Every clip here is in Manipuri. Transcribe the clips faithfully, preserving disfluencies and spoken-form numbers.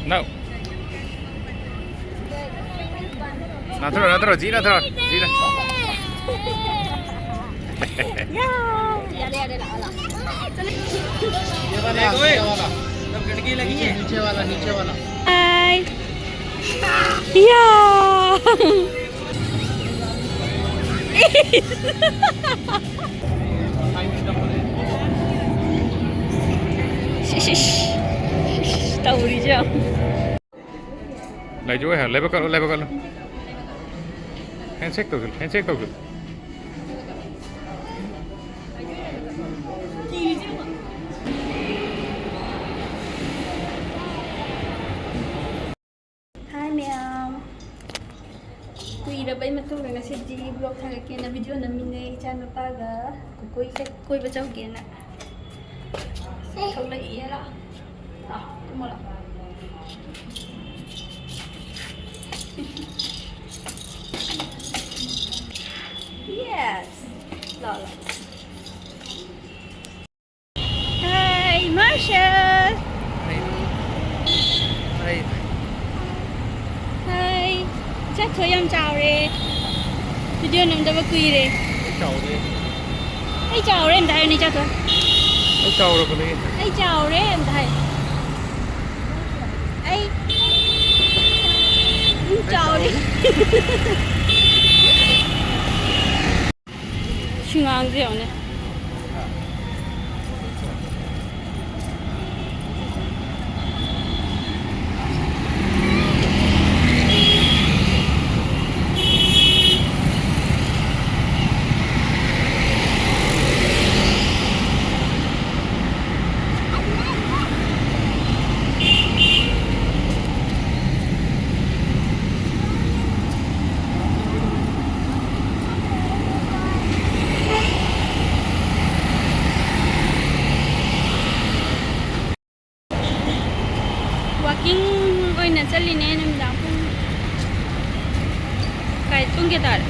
No. ꯅꯥꯊꯨꯔꯣ, ꯅꯥꯊꯨꯔꯣ, ꯖꯤ ꯅꯥꯊꯨꯔꯣ, ꯖꯤ ꯅꯥ-, ꯌꯥꯔꯦ, ꯌꯥꯔꯦ, ꯂꯥꯛꯑꯣ, ꯂꯥꯛꯑꯣ꯫ ये वाला, ये वाला। सब खिड़की लगी है। नीचे वाला, नीचे वाला। Hi. या। ꯇꯧꯔꯤꯁꯦ ꯌꯦꯡꯉꯣ꯫ ꯂꯩꯖꯧ ꯍꯥꯏ, ꯂꯥꯏꯕꯛ ꯀꯠꯂꯣ, ꯂꯥꯏꯕꯛ ꯀꯠꯂꯣ꯫ ꯍꯦꯟꯁꯦꯛ ꯇꯧꯁꯤꯜꯂꯨ, ꯍꯦꯟꯁꯦꯛ ꯇꯧꯁꯤꯜꯂꯨ꯫ ꯍꯥꯏ ꯃꯌꯥꯝ, ꯀꯨꯏꯔꯕꯩ ꯃꯇꯨꯡꯗ ꯉꯁꯤꯗꯤ vlog ꯊꯥꯒꯠꯀꯦꯅ video ꯅꯝꯃꯤꯅꯦ꯫ ꯏꯆꯥ ꯅꯨꯄꯥꯒ ꯀꯣꯏ ꯆꯠ-, ꯀꯣꯏꯕ ꯆꯧꯒꯦꯅ ꯊꯣꯛꯂꯛꯏꯌꯦ꯫ ꯂꯥꯛꯑꯣ, ꯂꯥꯛꯑꯣ, ꯀꯨꯝꯃꯣ, ꯂꯥꯛꯑꯣ꯫ Yes. ꯂꯥꯛꯑꯣ, ꯂꯥꯛꯑꯣ꯫ Hi, Marshall. Hi. Hi. ꯆꯠꯊꯣꯏ ꯌꯥꯝ ꯆꯥꯎꯔꯦ꯫ Video ꯅꯝꯗꯕ ꯀꯨꯏꯔꯦ꯫ ꯑꯩ ꯆꯥꯎꯔꯦ꯫ ꯑꯩ ꯆꯥꯎꯔꯦ ꯑꯝꯇ ꯍꯥꯏꯌꯨꯅꯦ, ꯆꯠꯊꯣꯏ꯫ ꯑꯩ ꯆꯥꯎꯔꯕꯅꯦ꯫ ꯑꯩ ꯆꯥꯎꯔꯦ ꯑꯝꯇ ꯍꯥꯏꯌꯨ꯫ ꯑꯩ ꯆꯥꯎꯔꯦ꯫ ꯁꯤ ꯉꯥꯡꯁꯦ ꯌꯦꯡꯉꯨꯅꯦ꯫ Walking ꯑꯣꯏꯅ ꯆꯠꯂꯤꯅꯦ ꯅꯨꯃꯤꯗꯥꯡ ꯄꯨꯡ, ꯀꯥꯏ, ꯄꯨꯡ ꯀꯌꯥ ꯇꯥꯔꯦ?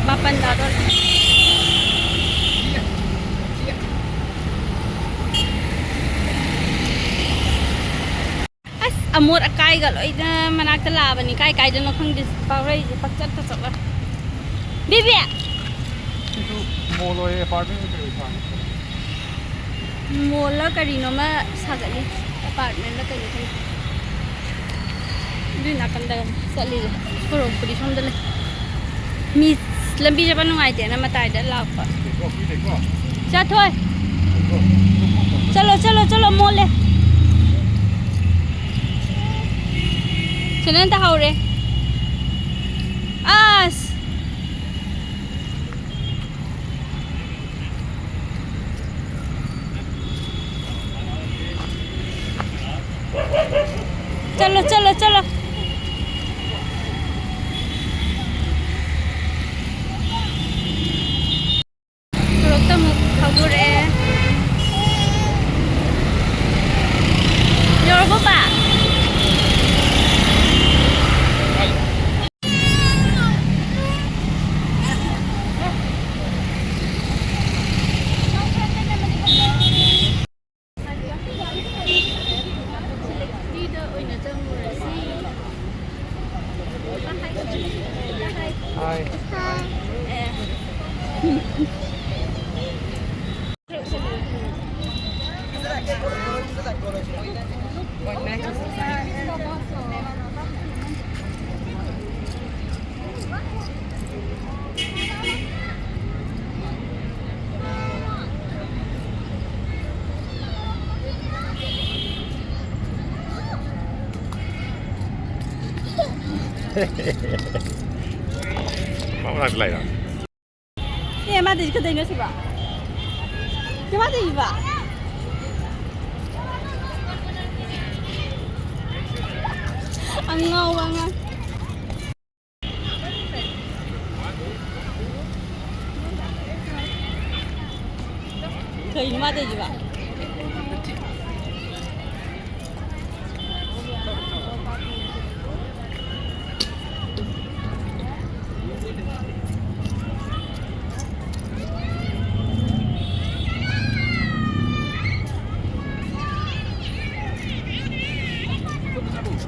ꯃꯥꯄꯟ ꯇꯥꯗꯣꯔꯦ꯫ ꯑꯁ, ꯑꯃꯣꯠ ꯑꯀꯥꯏꯒ ꯂꯣꯏꯅ ꯃꯅꯥꯛꯇ ꯂꯥꯛꯑꯕꯅꯤ, ꯀꯥꯏ ꯀꯥꯏꯗꯅꯣ ꯈꯪꯗꯦ꯫ ꯄꯥꯎꯔꯩꯁꯦ ꯄꯪꯆꯠꯇ ꯆꯠꯂ꯫ ꯕꯤꯕꯤ! ꯁꯤꯁꯨ ꯃꯣꯜ ꯑꯣꯏꯌꯦ, ꯑꯦꯄꯥꯔꯠꯃꯦꯟ ꯀꯩ ꯑꯣꯏ ꯁꯥꯕꯅꯤ꯫ ꯃꯣꯜꯂ ꯀꯔꯤꯅꯣꯃ ꯁꯥꯒꯠꯂꯤ, ꯑꯦꯄꯥꯔꯠꯃꯦꯟꯂ ꯀꯩꯅꯣ ꯈꯪꯗꯦ꯫ ꯑꯗꯨꯏ ꯅꯥꯀꯟꯗ ꯆꯠꯂꯤꯁꯦ꯫ ꯁꯣꯔꯣꯛꯄꯨꯗꯤ ꯁꯣꯝꯗ ꯂꯩ꯫ ꯃꯤ ꯂꯝꯕꯤ ꯆꯠꯄ ꯅꯨꯡꯉꯥꯏꯇꯦꯅ ꯃꯇꯥꯏꯗ ꯂꯥꯛꯄ꯫ ꯆꯠꯊꯣꯏ꯫ ꯆꯠꯂꯣ, ꯆꯠꯂꯣ, ꯆꯠꯂꯣ, ꯃꯣꯠꯂꯦ꯫ ꯁꯤꯅ ꯇꯥꯍꯧꯔꯦ꯫ ꯑꯁ꯫ ꯆꯠꯂꯣ, ꯆꯠꯂꯣ, ꯆꯠꯂꯣ꯫ ꯁꯣꯔꯣꯛꯇ ꯑꯃꯨꯛ ꯊꯧꯗꯣꯔꯛꯑꯦ꯫ ꯌꯧꯔꯕꯣ, ꯄꯥ? ꯃꯥ ꯃꯅꯥꯛꯇ ꯂꯥꯛꯏꯔꯣ? ꯑꯦ, ꯃꯥꯗꯤ ꯀꯩꯗꯧꯅꯣ ꯁꯤꯕꯣ? ꯀꯃꯥꯏ ꯇꯧꯔꯤꯕ? ꯑꯉꯥꯎꯕ ꯑꯉꯥꯡ꯫ ꯀꯩꯅꯣ ꯃꯥ ꯇꯧꯔꯤꯁꯤꯕꯣ?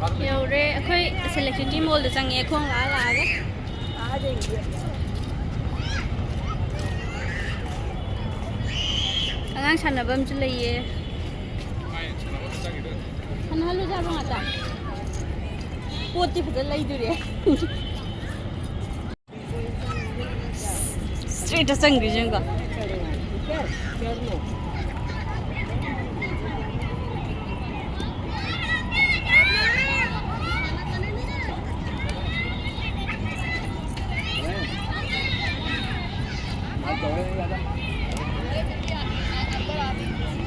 ꯌꯧꯔꯦ꯫ ꯑꯩꯈꯣꯏ ꯁꯦꯂꯦꯛꯁꯤꯇꯤ ꯃꯣꯜꯗ ꯆꯪꯉꯛꯑꯦ, ꯈꯣꯡ ꯂꯥꯛꯑ ꯂꯥꯛꯑꯒ꯫ ꯑꯉꯥꯡ ꯁꯥꯟꯅꯐꯝꯁꯨ ꯂꯩꯌꯦ꯫ ꯁꯥꯟꯅꯍꯜꯂꯨꯁꯦ ꯍꯥꯏꯕ꯭ꯔꯣ ꯉꯥꯛꯇ? ꯄꯣꯠꯇꯤ ꯐꯖꯅ ꯂꯩꯗꯣꯔꯤ꯫ ꯏꯁꯇ꯭ꯔꯦꯠꯇ ꯆꯪꯈ꯭ꯔꯤꯁꯦ ꯌꯦꯡꯉꯨꯀꯣ꯫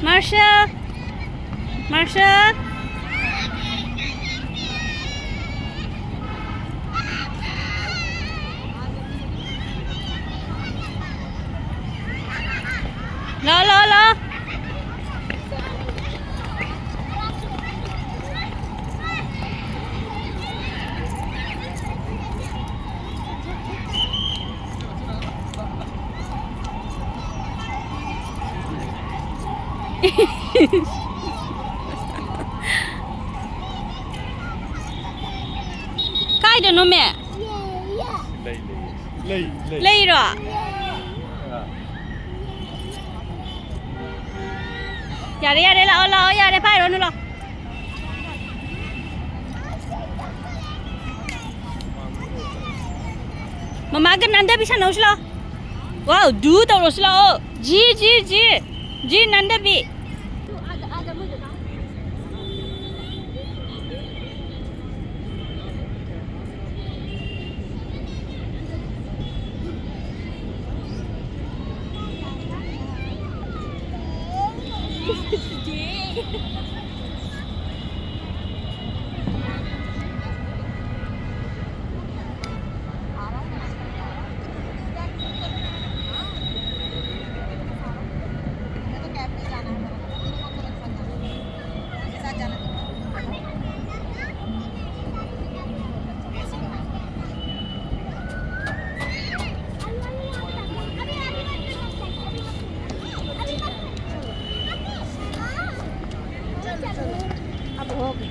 ꯃꯥꯔꯁꯦꯜ! ꯃꯥꯔꯁꯦꯜ! ꯂꯥꯛꯑꯣ, ꯂꯥꯛꯑꯣ, ꯂꯥꯛꯑꯣ꯫ ꯀꯥꯏꯗꯅꯣꯃꯦ? ꯂꯩ, ꯂꯩ, ꯂꯩ, ꯂꯩ꯫ ꯂꯩꯔꯣ? ꯑꯥ꯫ ꯌꯥꯔꯦ, ꯌꯥꯔꯦ, ꯂꯥꯛꯑꯣ, ꯂꯥꯛꯑꯣ, ꯌꯥꯔꯦ, ꯄꯥꯏꯔꯨꯔꯅꯨ, ꯂꯥꯛꯑꯣ꯫ ꯃꯃꯥꯒ ꯅꯥꯟꯗꯕꯤ ꯁꯥꯟꯅꯧꯁꯤ ꯂꯥꯛꯑꯣ꯫ ꯋꯥꯎ, ꯗꯨ ꯇꯧꯔꯁꯤ ꯂꯥꯛꯑꯣ꯫ G, G, G. ꯖꯤ ꯅꯥꯟꯗꯕꯤ꯫ अब हो गई।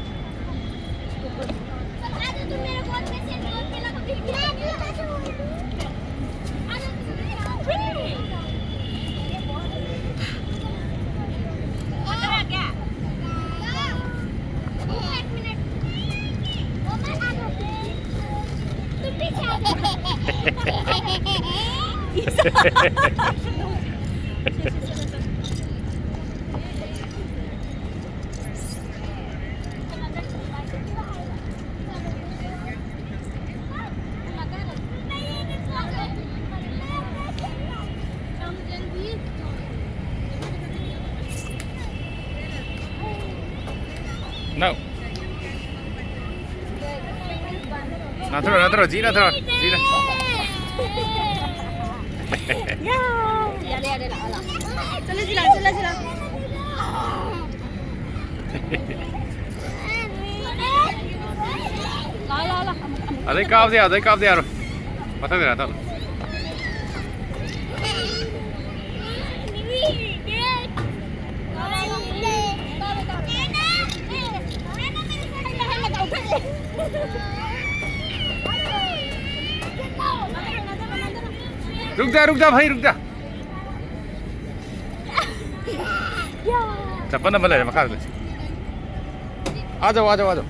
No. ꯅꯥꯊꯨꯔꯣ, ꯅꯥꯊꯨꯔꯣ, ꯖꯤ ꯅꯥꯊꯨꯔꯣ, ꯖꯤ ꯅꯥ-, ꯌꯥꯔꯦ, ꯌꯥꯔꯦ, ꯂꯥꯛꯑꯣ, ꯂꯥꯛꯑꯣ꯫ ꯆꯠꯂꯁꯤ, ꯂꯥꯛꯑꯣ, ꯆꯠꯂꯁꯤ, ꯂꯥꯛꯑꯣ꯫ ꯂꯥꯛꯑꯣ, ꯂꯥꯛꯑꯣ, ꯂꯥꯛꯑꯣ꯫ ꯑꯃꯨꯛ, ꯑꯃꯨꯛ꯫ ꯑꯗꯩ ꯀꯥꯕꯗꯤ ꯌꯥꯔꯣꯏ, ꯑꯗꯩ ꯀꯥꯕꯗꯤ ꯌꯥꯔꯣꯏ꯫ ꯃꯊꯛꯇ ꯂꯥꯛꯑꯣ꯫ रुक जा, रुक जा भाई, रुक जा। चप्पल नंबर ले रहे, मखा ले। आ जाओ, आ जाओ, आ जाओ।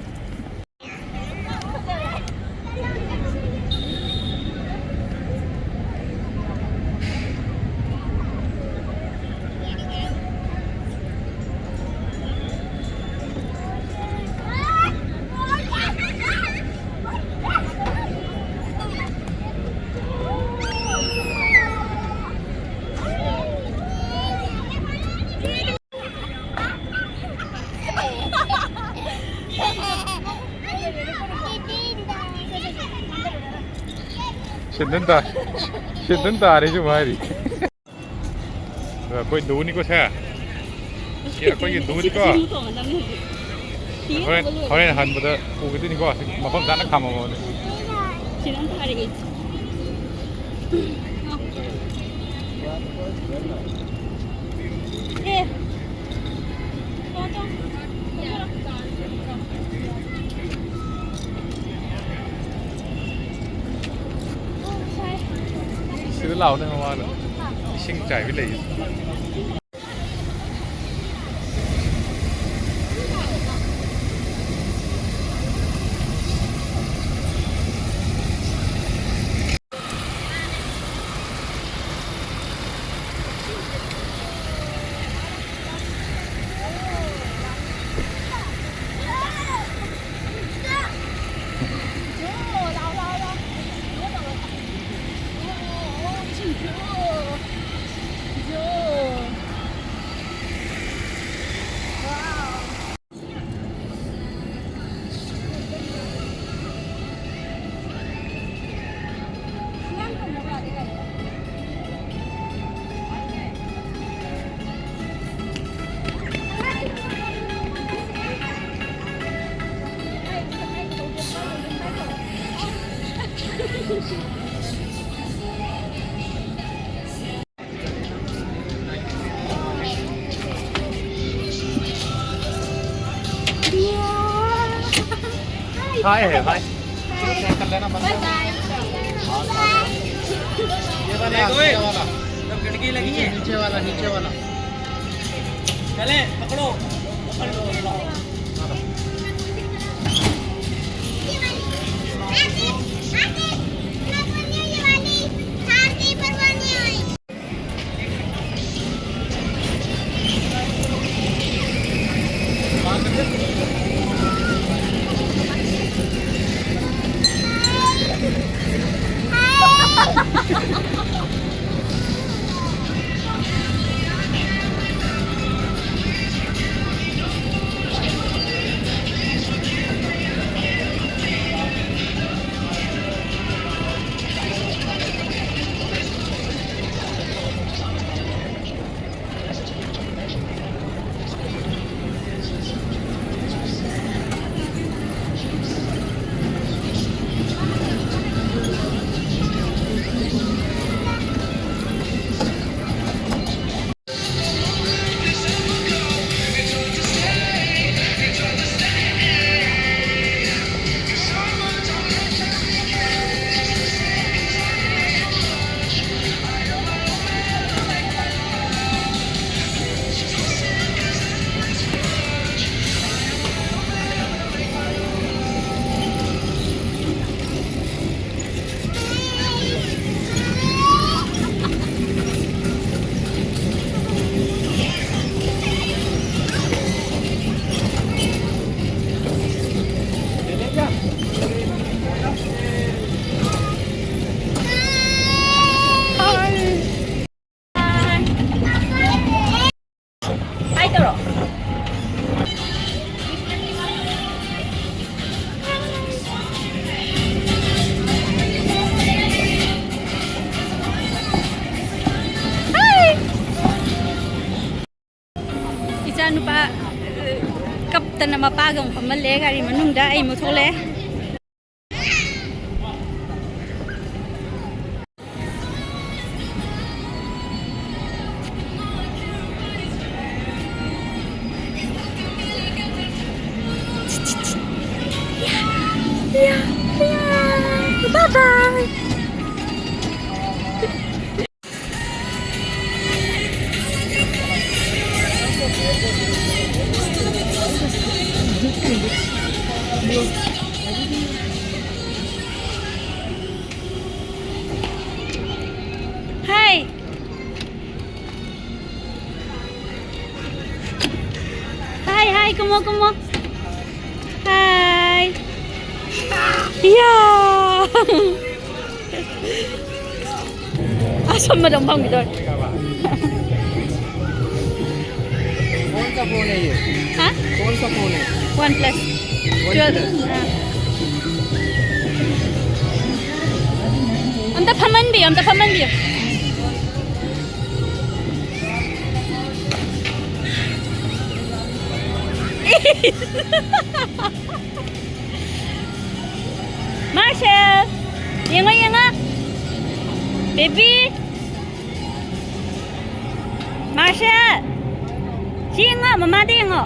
ꯁꯦꯟꯗꯟ ꯇꯥ-, ꯁꯦꯟꯗꯟ ꯇꯥꯔꯦꯁꯨ ꯍꯥꯏꯔꯤ꯫ ꯑꯩꯈꯣꯏ ꯗꯨꯅꯤꯀꯣ ꯁꯦ꯫ ꯁꯤ ꯑꯩꯈꯣꯏꯒꯤ ꯗꯨꯅꯤꯀꯣ꯫ ꯍꯣꯔꯦꯟ, ꯍꯣꯔꯦꯟ ꯍꯟꯕꯗ ꯄꯨꯈꯤꯗꯣꯏꯅꯤꯀꯣ꯫ ꯃꯐꯝ ꯆꯥꯅ ꯈꯥꯝꯃꯝꯃꯣꯅꯦ꯫ ꯁꯤꯗ ꯑꯝꯇ ꯍꯥꯏꯔꯛꯑꯦ꯫ ꯑꯦ꯫ ꯁꯤꯗ ꯂꯥꯛꯑꯣꯅꯦ ꯃꯃꯥꯡꯗ꯫ ꯏꯁꯤꯡ ꯆꯥꯏꯕꯤ ꯂꯩꯌꯦ꯫ हाय है भाई। कर लेना बंद। Bye bye. ये वाला, ये वाला। सब खिड़की लगी है। नीचे वाला, नीचे वाला। चले, पकड़ो। ꯍꯥꯏ ꯇꯧꯔꯣ꯫ ꯏꯆꯥꯅꯨꯄꯥ, ꯑ, ꯀꯞꯇꯅ ꯃꯄꯥꯒ ꯑꯃꯨꯛ ꯐꯝꯍꯜꯂꯦ ꯒꯥꯔꯤ ꯃꯅꯨꯡꯗ, ꯑꯩ ꯑꯃꯨꯛ ꯊꯣꯛꯂꯛꯑꯦ꯫ Bye bye. Hi. Hi, hi, ꯀꯨꯝꯃꯣ, ꯀꯨꯝꯃꯣ꯫ Hi. ꯌꯥ꯫ ꯑꯁꯣꯝ ꯑꯗꯨꯝ ꯐꯝꯈꯤꯗꯣꯔꯦ꯫ कौन सा फोन है ये? हाँ? कौन सा फोन है? OnePlus। OnePlus। ट्वेल्व। हाँ। ꯑꯝꯇ ꯐꯝꯍꯟꯕꯤꯌꯨ, ꯑꯝꯇ ꯐꯝꯍꯟꯕꯤꯌꯨ꯫ ꯃꯥꯔꯁꯦꯜ! ꯌꯦꯡꯉꯣ, ꯌꯦꯡꯉꯣ! ꯕꯦꯕꯤ! ꯃꯥꯔꯁꯦꯜ! ꯁꯤ ꯌꯦꯡꯉꯣ, ꯃꯃꯥꯗ ꯌꯦꯡꯉꯣ꯫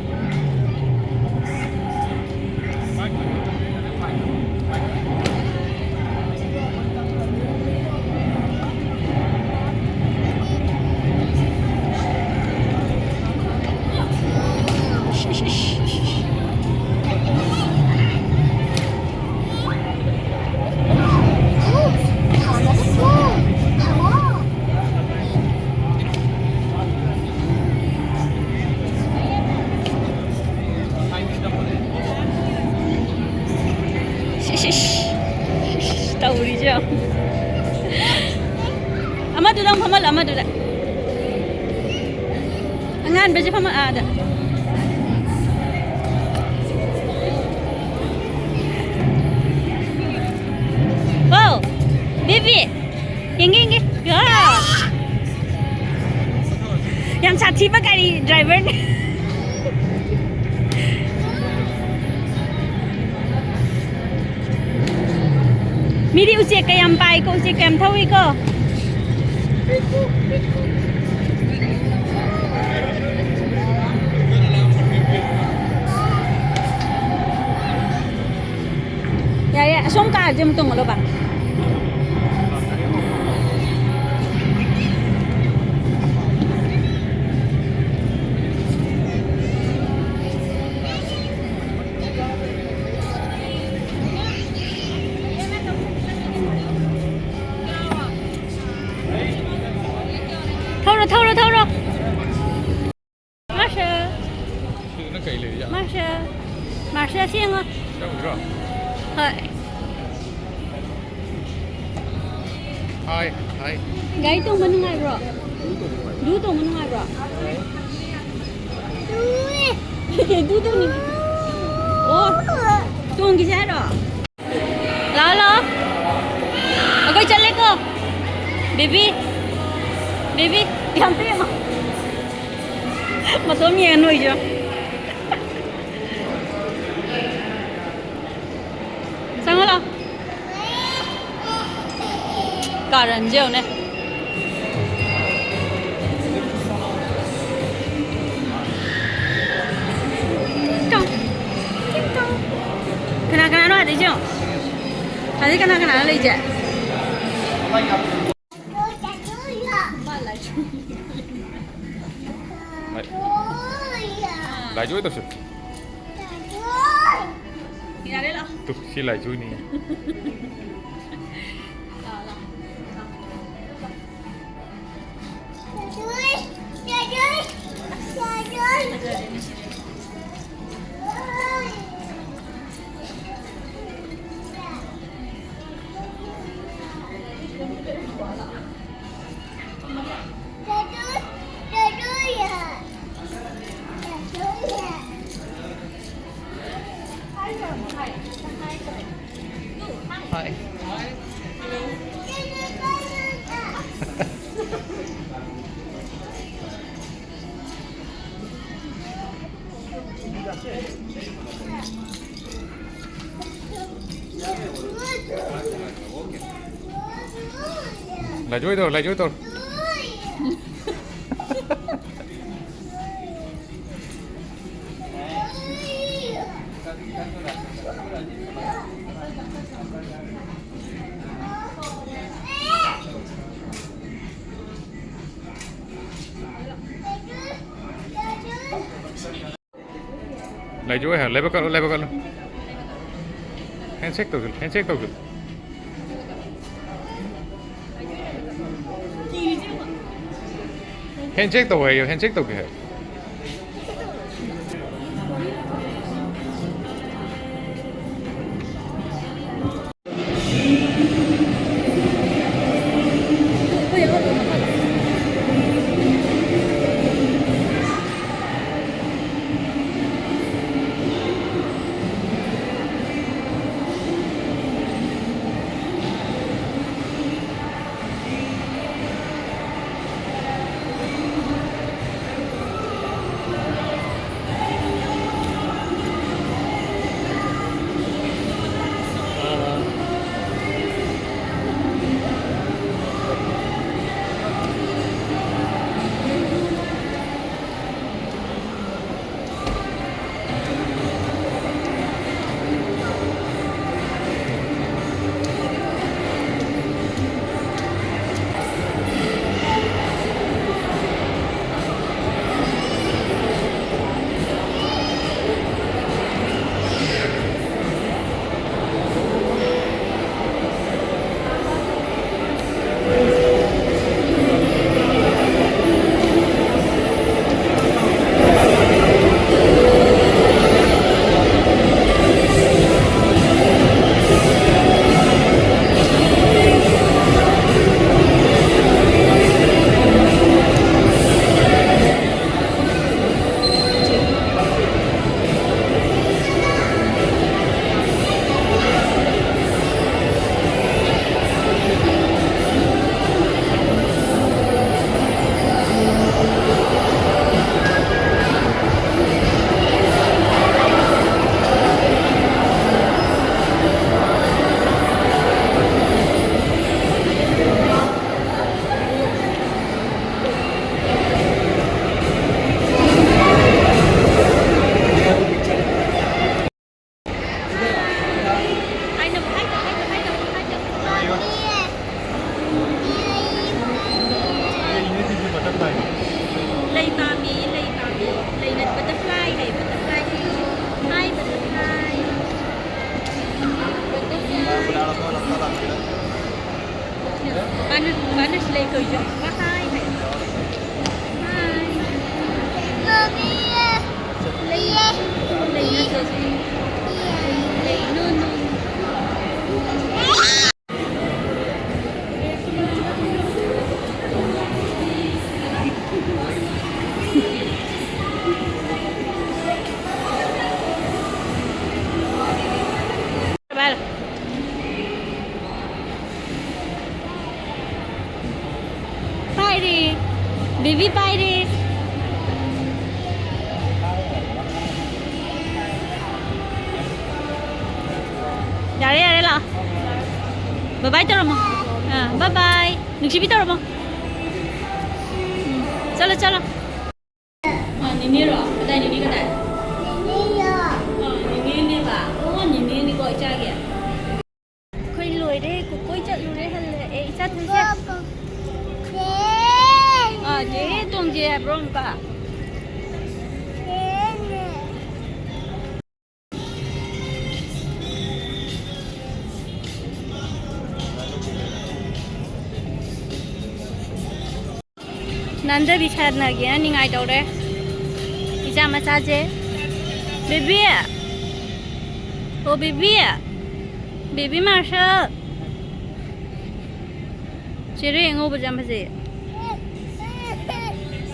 ꯇꯧꯔꯤꯁꯦ ꯌꯦꯡꯉꯣ꯫ ꯑꯃꯗꯨꯗ ꯑꯃꯨꯛ ꯐꯝꯍꯜꯂꯣ, ꯑꯃꯗꯨꯗ꯫ ꯑꯉꯥꯟꯕꯁꯦ ꯐꯝꯍꯜ-, ꯑꯥꯗ꯫ ꯀꯣ, ꯕꯦꯕꯤ, ꯌꯦꯡꯒꯦ, ꯌꯦꯡꯒꯦ꯫ ꯌꯥ! ꯌꯥꯝ ꯁꯥꯊꯤꯕ ꯒꯥꯔꯤ ꯗ꯭ꯔꯥꯏꯚꯔꯅꯦ꯫ ꯃꯤꯗꯤ ꯎꯆꯦꯛꯀ ꯌꯥꯝ ꯄꯥꯏꯀꯣ, ꯎꯆꯦꯛꯀ ꯌꯥꯝ ꯊꯧꯏꯀꯣ꯫ ꯑꯁꯣꯝ ꯀꯥꯔꯁꯦ ꯑꯃꯨꯛ ꯇꯣꯡꯉꯂꯣꯕ꯫ ꯊꯧꯔꯣ, ꯊꯧꯔꯣ, ꯊꯧꯔꯣ꯫ ꯃꯥꯔꯁꯦꯜ꯫ ꯁꯤꯗꯅ ꯀꯩ ꯂꯩꯔꯤꯖꯥꯠꯅꯣ? ꯃꯥꯔꯁꯦꯜ꯫ ꯃꯥꯔꯁꯦꯜ, ꯁꯤ ꯌꯦꯡꯉꯣ꯫ ꯆꯪꯉꯨꯁꯤꯔꯣ? ꯍꯣꯏ꯫ ꯍꯥꯏ, ꯍꯥꯏ꯫ ꯒꯥꯔꯤ ꯇꯣꯡꯕ ꯅꯨꯡꯉꯥꯏꯕ꯭ꯔꯣ? ꯂꯨ ꯇꯣꯡꯕ ꯅꯨꯡꯉꯥꯏꯕ꯭ꯔꯣ? ꯂꯨ ꯇꯣꯡꯅꯤꯡꯉꯤ꯫ ꯑꯣ, ꯇꯣꯡꯈꯤꯁꯦ ꯍꯥꯏꯔꯣ? ꯂꯥꯛꯑꯣ, ꯂꯥꯛꯑꯣ꯫ ꯑꯩꯈꯣꯏ ꯆꯠꯂꯦꯀꯣ꯫ ꯕꯦꯕꯤ, ꯕꯦꯕꯤ, ꯌꯥꯝ ꯄꯤꯛꯑꯦ꯫ ꯃꯇꯣꯝ ꯌꯦꯡꯉ ꯅꯣꯏꯁꯨ꯫ ꯆꯪꯉꯣ ꯂꯥꯛꯑꯣ꯫ ꯀꯥꯔꯟꯁꯦ ꯌꯦꯡꯉꯨꯅꯦ꯫ ꯀꯅꯥ ꯀꯅꯥꯅꯣ ꯑꯗꯩꯁꯦ ꯌꯦꯡꯉꯣ꯫ ꯑꯗꯩ ꯀꯅꯥ ꯀꯅꯥꯅꯣ ꯂꯩꯁꯦ? ꯂꯥꯏ-, ꯂꯥꯏꯖꯣꯏ ꯇꯧꯁꯤ꯫ ꯌꯥꯔꯦ ꯂꯥꯛꯑꯣ꯫ ꯇꯨ, ꯁꯤ ꯂꯥꯏꯖꯣꯏꯅꯤ꯫ ꯂꯥꯛꯑꯣ, ꯂꯥꯛꯑꯣ꯫ ꯍꯣꯏ꯫ ꯂꯥꯏꯖꯣꯏ ꯇꯧꯔꯣ, ꯂꯥꯏꯖꯣꯏ ꯇꯧꯔꯣ꯫ ꯂꯩꯖꯧ ꯍꯥꯏ, ꯂꯥꯏꯕꯛ ꯀꯠꯂꯨ, ꯂꯥꯏꯕꯛ ꯀꯠꯂꯨ꯫ ꯍꯦꯟꯁꯦꯛ ꯇꯧꯁꯤꯜꯂꯨ, ꯍꯦꯟꯁꯦꯛ ꯇꯧꯁꯤꯜꯂꯨ꯫ ꯍꯦꯟꯁꯦꯛ ꯇꯧ ꯍꯥꯏꯌꯣ, ꯍꯦꯟꯁꯦꯛ ꯇꯧꯒꯦ ꯍꯥꯏꯌꯣ꯫ ꯄꯥꯏꯔꯦ꯫ ꯕꯦꯕꯤ ꯄꯥꯏꯔꯦ꯫ ꯌꯥꯔꯦ, ꯌꯥꯔꯦ, ꯂꯥꯛꯑꯣ꯫ ꯕꯥꯏ ꯕꯥꯏ ꯇꯧꯔꯝꯃꯣ꯫ ꯑꯥ, ꯕꯥꯏ ꯕꯥꯏ꯫ ꯅꯨꯡꯁꯤꯕꯤ ꯇꯧꯔꯝꯃꯣ꯫ ꯎꯝ, ꯆꯠꯂꯣ, ꯆꯠꯂꯣ꯫ ꯑꯥ, ꯅꯦꯅꯦꯔꯣ? ꯀꯗꯥꯏ, ꯅꯦꯅꯦ ꯀꯗꯥꯏ? ꯑꯥ, ꯅꯦꯅꯦꯅꯦꯕ꯫ ꯑꯣ, ꯅꯦꯅꯦꯅꯤꯀꯣ ꯏꯆꯥꯒꯤ꯫ ꯑꯩꯈꯣꯏ ꯂꯣꯏꯔꯦ, ꯀꯣꯀꯣꯏ ꯆꯠꯂꯨꯔꯦ, ꯍꯜꯂꯛꯑꯦ꯫ ꯏꯆꯥ ꯊꯣꯏꯁꯦ꯫ ꯑꯥ, ꯆꯦ ꯇꯣꯡꯖꯦ ꯍꯥꯏꯕ꯭ꯔꯣ ꯑꯃꯨꯛꯀ? ꯅꯥꯟꯗꯕꯤ ꯁꯥꯟꯅꯒꯦꯅ ꯅꯤꯡꯉꯥꯏ ꯇꯧꯔꯦ ꯏꯆꯥ ꯃꯆꯥꯁꯦ꯫ ꯕꯦꯕꯤ! ꯑꯣ ꯕꯦꯕꯤ! Baby Marcel! ꯆꯦꯔꯦ ꯑꯉꯧꯕꯁꯦ ꯌꯥꯝ ꯐꯖꯩꯌꯦ꯫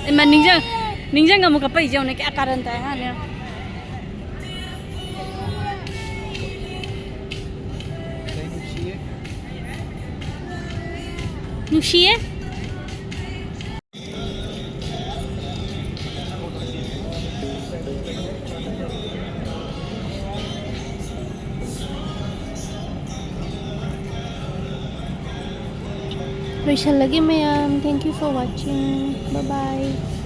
ꯏꯃꯥ, ꯅꯤꯡꯖꯪ-, ꯅꯤꯡꯖꯪ ꯑꯃꯨꯛ ꯀꯞꯄꯛꯏꯁꯦ ꯌꯦꯡꯉꯨꯅꯦ, ꯀꯌꯥ ꯀꯥꯔꯟ ꯇꯥꯏ ꯑꯉꯥꯡꯅꯦ꯫ ꯅꯨꯡꯁꯤꯌꯦ꯫ ꯂꯣꯏꯁꯜꯂꯒꯦ ꯃꯌꯥꯝ, thank you for watching, bye bye꯫